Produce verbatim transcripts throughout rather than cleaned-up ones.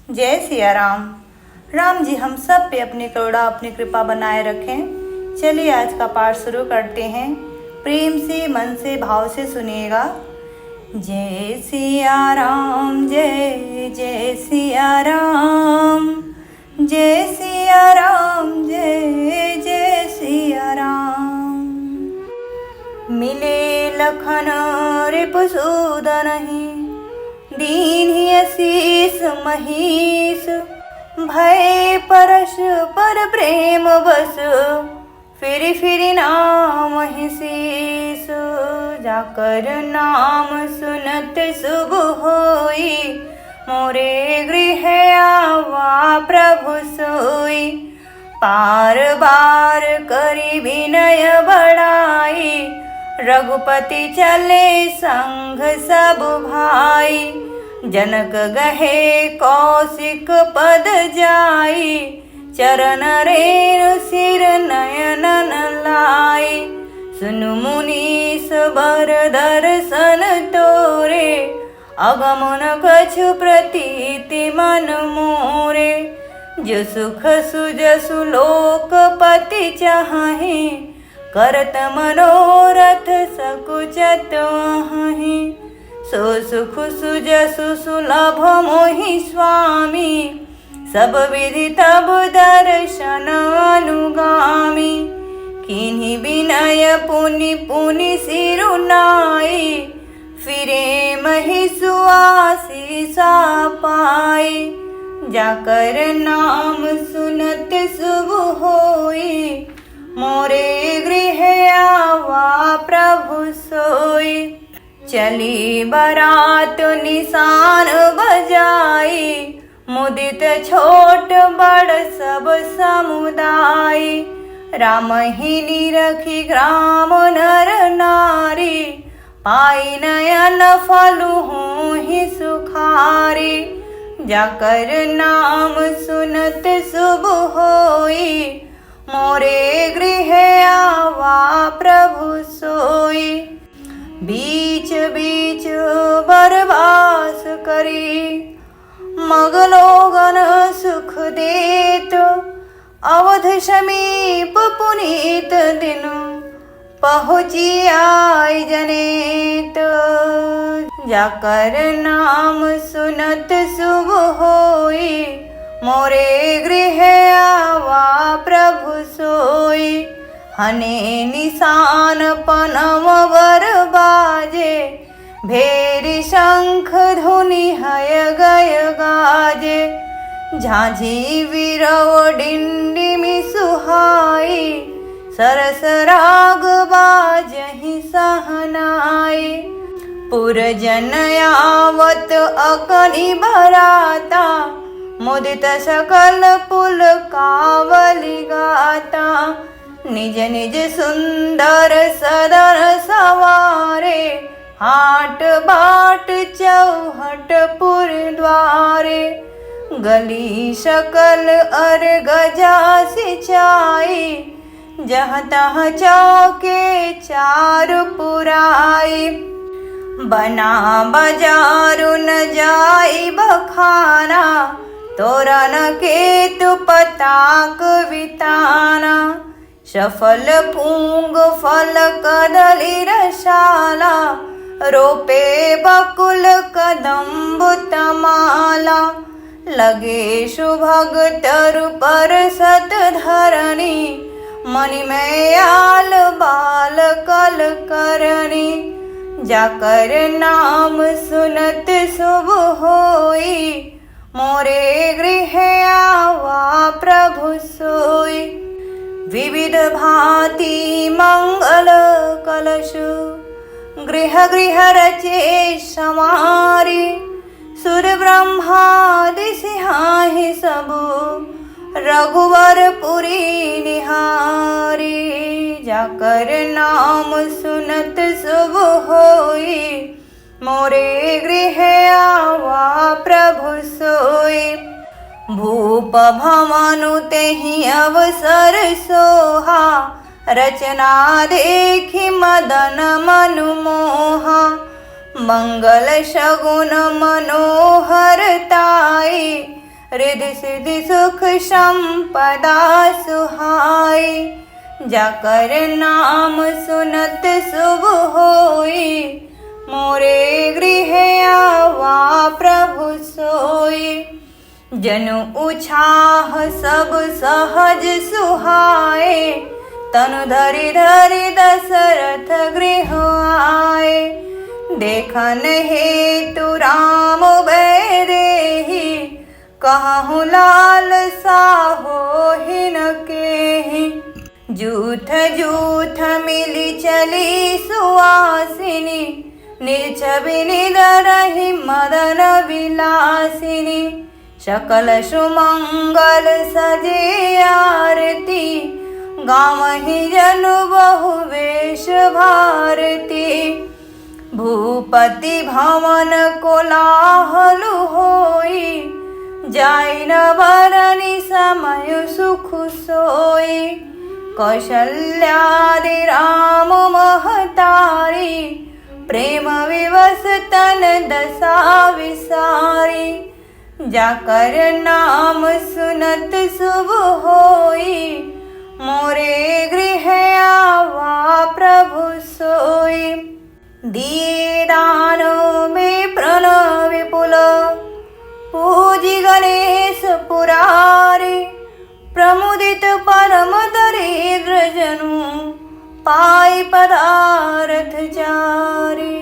जय सिया राम। राम जी हम सब पे अपनी करुणा, अपनी कृपा बनाए रखें। चलिए आज का पाठ शुरू करते हैं। प्रेम से, मन से, भाव से सुनिएगा। जय सिया राम, जय जय सिया राम, जय सिया राम, जय जय सिया राम। मिले लखन रिपुसूदनहि, दीन्हि असीस महीस। भए परस्पर प्रेम बस, फिरि फिरि नावहि सीस। जाकर नाम सुनत सुभ होई, मोरे गृह आवा प्रभु सोई। पार बार करी विनय बड़ाई, रघुपति चले संग सब भाई। जनक गहे कौशिक पद जाई, चरण रेणु सिर नयनन लाई। सुनु मुनीस बर दर्शन तोरे, अगम न कछु प्रतीति मन मोरे। जो सुख सुजसु लोकपति चाहहि, करत मनोरथ सकुचत अहहि। सो सुख सुजसु सुलभ मोहि स्वामी, सब विधि तब दर्शन अनुगामी। कीन्हि विनय पुनि पुनि सिरु नाई, फिरे महिसु आसीसा पाई। जाकर नाम सुनत सुभ होई, मोरे गृह आवा प्रभु सोई। चली बरात निसान बजाई, मुदित छोट बड़ सब समुदाय। रामहि निरखि ग्राम नर नारी, पाई नयन फलु होहि सुखारी। जाकर नाम सुनत सुभ होई, मोरे गृह आवा प्रभु सोई। बीच बीच बरवास करी, मग लोगन सुख देत। अवध समीप पुनीत दिन, पहुँची आई जनेत। जाकर नाम सुनत सुभ होई, मोरे गृह आवा प्रभु सोई। हने निसान पनव बर बाजे, भेरी शंख धुनि हय गय गाजे। झाँझी विरव डिंडिमि सुहाई, सरस राग बाजहि सहनाई। पुरजन आवत अकनि बराता, मुदित सकल पुलकावलि गाता। निज निज सुंदर सदन सवारे, हाट बाट चौहट पुर द्वारे। गली सकल अर गजा सिंचाई, जहाँ तहाँ चौके चारु पुराई। बना बजारु न जाई बखाना, तोरन केतु पताक विताना। सफल पूंग फल कदली रसाला, रोपे बकुल कदम्ब तमाला। लगे सुभग तरु परसत धरणी, मणिमय आल बाल कल करणी। जाकर नाम सुनत सुभ होई, मोरे गृह आवा प्रभु सोई। विविध भांति मंगल कलशु, गृह गृह रचे समारी। सुर ब्रह्मादि सिहाहि सबु, रघुवर पुरी निहारी। जाकर नाम सुनत सुभ होई, मोरे गृह आवा प्रभु सोई। भूप भवनु तेहि अवसर सोहा, रचना देखि मदन मनु मोहा। मंगल सगुन मनोहर ताई, रिद्धि सिद्धि सुख संपदा सुहाई। जाकर नाम सुनत शुभ होई, मोरे गृह आवा प्रभु सोई। जनु उछाह सब सहज सुहाए, तनु धरि धरि दशरथ गृह आए। देखन हेतु राम वैदेही, कहहु लालसा होहि न केहि। जूथ जूथ मिलि चली सुवासिनी, निज छवि निधरहि मदन विलासिनी। सकल सुमंगल सजे आरती, गावहिं जनु बहु बेस भारती। भूपति भवन कोलाहल होई, जाइ न बरनि समय सुख सोई। कौशल्यादि राम महतारी, प्रेम विवश तन दशा विसारी। जाकर नाम सुनत शुभ होई, मोरे गृह आवा प्रभु सोई। दिए दान में प्रण विपुल, पूजि गणेश पुरारी। प्रमुदित परम दरिद्र जनु, पाई पदारथ चारी।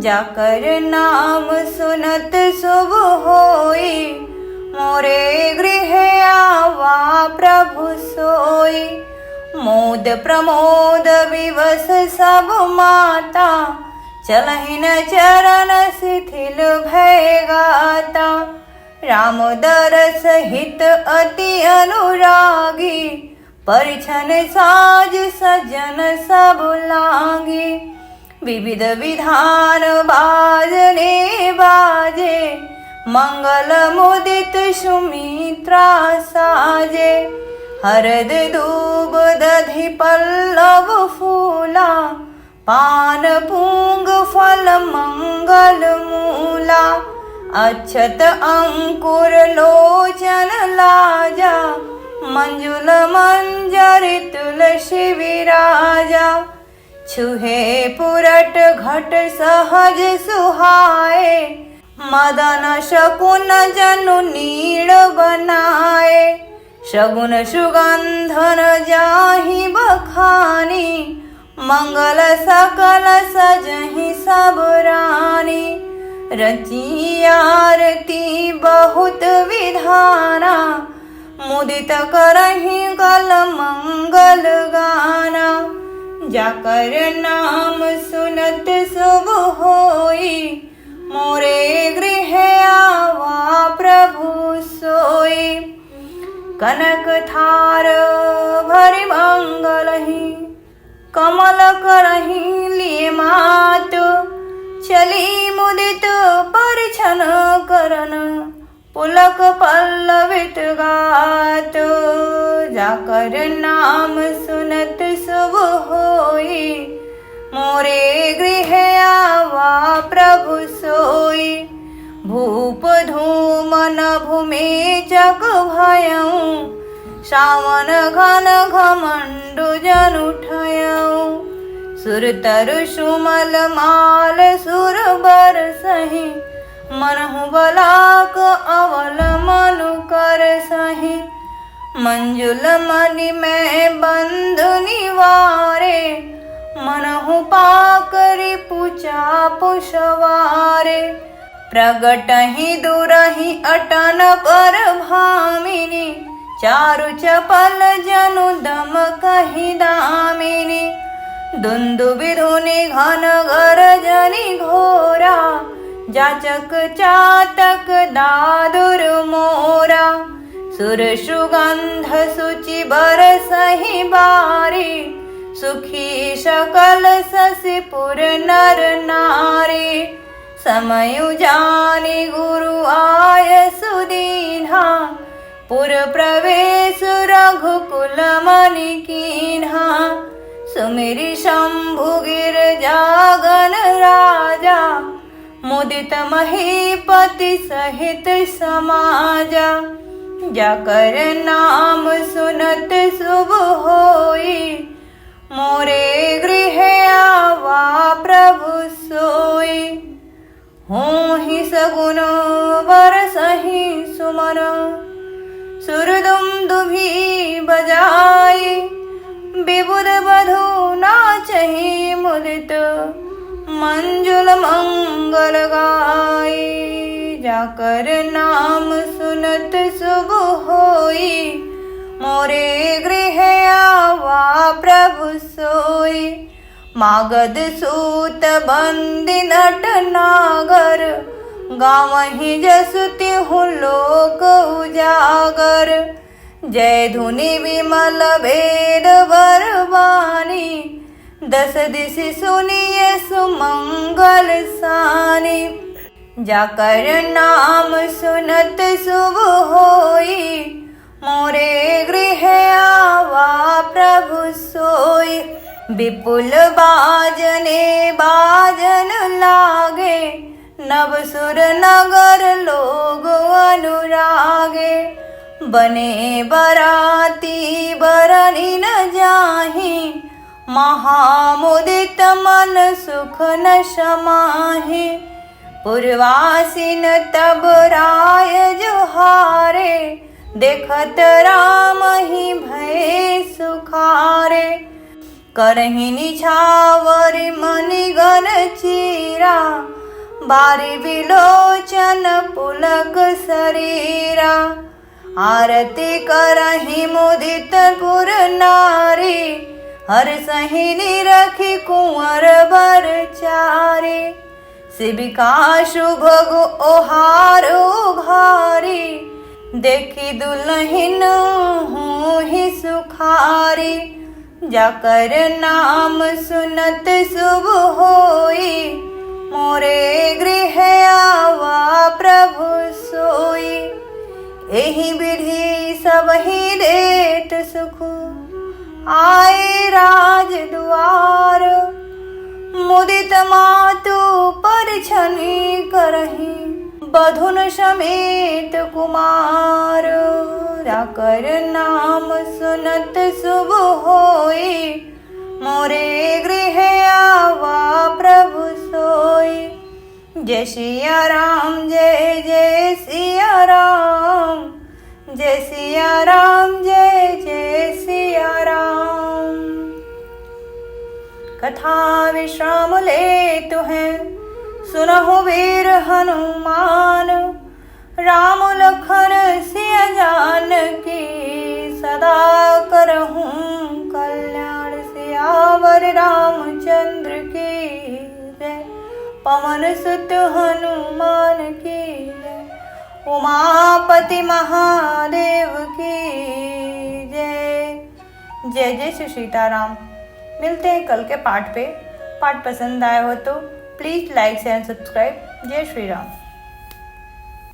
जाकर नाम सुनत शुभ होई, मोरे गृह आवा प्रभु सोई। मोद प्रमोद विवश सब माता, चलहिं न चरण शिथिल भय गाता। राम दरस हित अति अनुरागी, परिछन साज सज्जन सब लागी। विविध विधान बाजने बाजे, मंगल मुदित सुमित्रा साजे। हरद दूब दधि पल्लव फूला, पान पूंग फल मंगल मूला। अक्षत अंकुर लोचन लाजा, मंजुल मंजरी तुलसी विराजा। छुहे पुरट घट सहज सुहाए, मदन शकुन जनु नीड़ बनाए। सगुन सुगंधन जाहि बखानी, मंगल सकल सजहिं सब रानी। रची आरती बहुत विधाना, मुदित करहिं कल मंगल गाना। जाकर नाम सुनत शुभ होई, मोरे गृह आवा प्रभु सोई। कनक थार भरि मंगलहिं, कमल करहिं लिए मात। चली मुदित परिछन करन, पुलक पल्लवित गात। जाकर नाम सुनत शुभ होई, मोरे गृह आवा प्रभु सोई। भूप धूम नभु मेचक भयउ, सावन घन घमंडु जनु ठयउ। सुर तरु सुमल माल सुर बरसहिं, मनहु बलाक अवल मनु करसहिं। मंजुल मणि में बंधु निवारे, मनहु पाक रिपु चाप सवारे। प्रगटहिं दुरहिं अटन पर भामिनी, चारु चपल जनु दम कहि दामिनी। दुंदुभि धुनि घन गरजनि घोरा, जाचक चातक दादुर मोरा। सुर सुगंध सुचि बरसहिं बारी, सुखी सकल शशिपुर नर नारी। समयु जानि गुरु आयसु दीन्हा, पुर प्रवेश रघुकुल मनि कीन्हा। सुमिरि शंभु गिर जागन राजा, मुदित महीपति सहित समाजा, जाकर नाम सुनत शुभ होई, मोरे गृह आवा प्रभु सोई। होहि सगुन बरसहि सुमन, सुरदुम दुभि बजाई, विबुध बधु नाचहि मुदित, मंजुल मंगल गाई। जाकर नाम सुनत शुभ होई, मोरे गृह आवा प्रभु सोई। मागध सूत बंदी नट नागर, गावहिं जसु तिहुँ लोक उजागर। जय धुनि विमल वेद वर बानी, दस दिसि सुनिय सुमंगल सानी। जाकर नाम सुनत शुभ होई, मोरे गृह आवा प्रभु सोई। विपुल बाजने बाजन लागे, नव सुर नगर लोग अनुरागे। बने बराती बरनि न जाहीं, महामुदित मन सुख न समाहि। पुरवासिन तब राय जुहारे, देखत राम ही भए सुखारे। करहिं निछावर मनिगन चीरा, बारि बिलोचन पुलक सरीरा। आरती करहिं मुदित पुर नारी, हरसहिं निरखि कुँवर बर चारी। सेविका सुभग ओहार उघारी, देखि दुलहिन होहिं सुखारी। जाकर नाम सुनत शुभ होई, मोरे गृह आवा प्रभु सोई। एहि विधि सबहिं देत सुख, आए राज दुआर। मुदित मातु परिछनि करहिं, बधुन समेत कुमार। जाकर नाम सुनत शुभ होई, मोरे गृह आवा प्रभु सोई। जय सिया राम, जय जय सिया राम, जय सिया राम, जय जय सिया राम। कथा विश्राम लेतु हैं, सुनहु वीर हनुमान। राम लखन सिया जानकी, सदा करहु कल्याण। सियावर रामचंद्र की जय, पवन सुत हनुमान की जय, उमापति महादेव की जय। जय जय श्री सीताराम। मिलते हैं कल के पाठ पे। पाठ पसंद आया हो तो please like, share and subscribe। जय श्री राम।